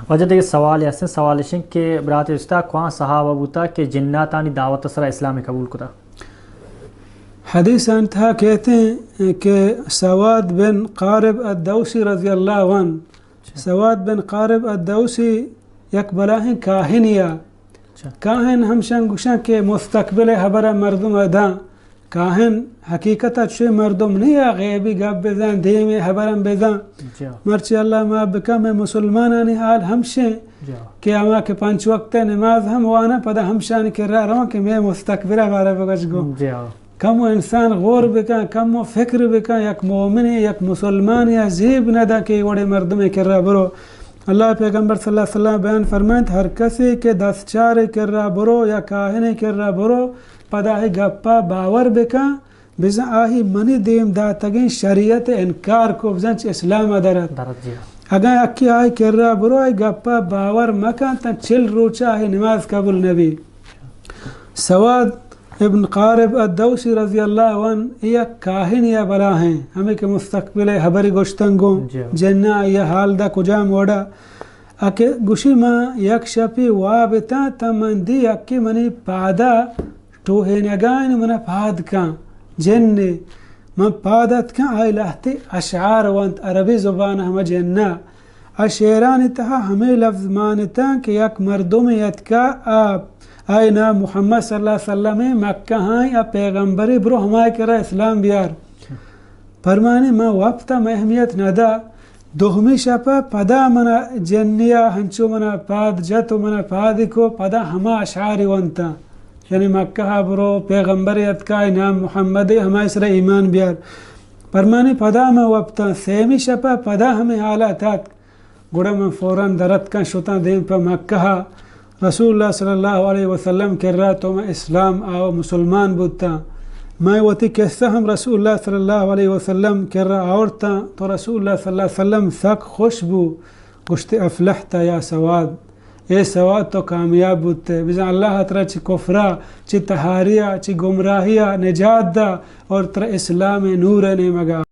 واجہ دگہ سوالے ہستیں، سوال اش انت کہ برات استا کواں صحابہ بوتا کہ جناتانی دعوت سرا اسلام قبول کتا؟ حدیثانی تہا کہتے کہ سواد بن قارب الدوسی رضی اللہ عنہ، سواد بن قارب الدوسی یک بلاہیں کاہنیا۔ اچھا۔ کاہن ہمشان گوشاں کہ مستقبل خبر مردم داں۔ کاہن حقیقت ء چوشیں مردم نہ یا غیبی گپ بزاں، دیمے خبراں بزاں۔ جی ہاں۔ مرچی اللہ معاف بکن، مئے مسلمانانی حال ہمشیں جی ہاں۔ کہ ہما کہ پنچ وقت نماز ہم واناں، پدا ہمشانی کرا رواں کہ مئے مستقبل ء بارہ بگش گو۔ جی ہاں۔ کمو انسان غور بکن، کمو فکر بکن، یک مومنے، یک مسلمانے ء زیب نہ داں کہ اے وڑیں مردمے کرا برو۔ اللہ پیغمبر صلی اللہ علیہ وسلم بیان فرمائنت، ہر کسے کہ دستچارے کرا برو یا کاہنے کرا برو، پدا اے گپا باور بکن، بزاں آہی منی دیم داتگیں شریعت انکار کو، بزاں چہ اسلام ء در ات۔ در ات، جی ہاں۔ اگاں یکے آئی کرا برو، آئی گپا باور مکن، تاں چل روچا آئی نماز قبول نبی۔ سواد ابن قارب الدوسی رضی اللہ عنہ یک کاہن یا بلاہیں، ہمیں کہ مستقبل خبری گوشتن گوں، جی ہاں۔ جناں آئی حال دا کجام وڑا۔ اکہ گوشی، من یک شپی واب اتاں، تاں من دی یکے منی پادا ٹوہینگائیں، منا پاد کن، جنے۔ من پاد اتکاں، آئی لہتے اشعار ونت، عربی زبان ہما جنا۔ آ شعرانی تہا ہمے لفظ مان اتاں کہ یک مردمے اتکا، آ، آئی نام محمد صلی اللہ علیہ وسلم، مکہ ہاں، آ پیغمبرے، برو ہمائی کرا اسلام بیار۔ پرمانی من وپتا، من اہمیت ندا۔ دومی شپا پدا منا جنیا ہنچو منا پاد جت و منا پادی کو، پدا ہما اشعاری ونتاں۔ یعنی مکہ ء برو، پیغمبرے اتکا، نام محمد، ہمائی سرا ایمان بیار۔ پرمانی پدا من وپتاں، سیمی شپا پدا ہمیں حالات اتک۔ گڑا من فوراً در اتکاں، شتاں دیم پہ مکہ ء۔ رسول اللہ صلی اللہ علیہ وسلم کرا تو من اسلام آ و مسلمان بوتاں۔ من وتی قصہ ہم رسول اللہ صلی اللہ علیہ وسلم کرا آورتاں، تو رسول اللہ صلی اللہ علیہ وسلم سک خوش بو، گوشتے، افلحت یا سواد، اے سواد تو کامیاب بوتے، بزاں اللہ ترا چہ کفرا، چہ تہاریا، چہ گمراہیا نجات دا اور ترا اسلام نور نیمگا۔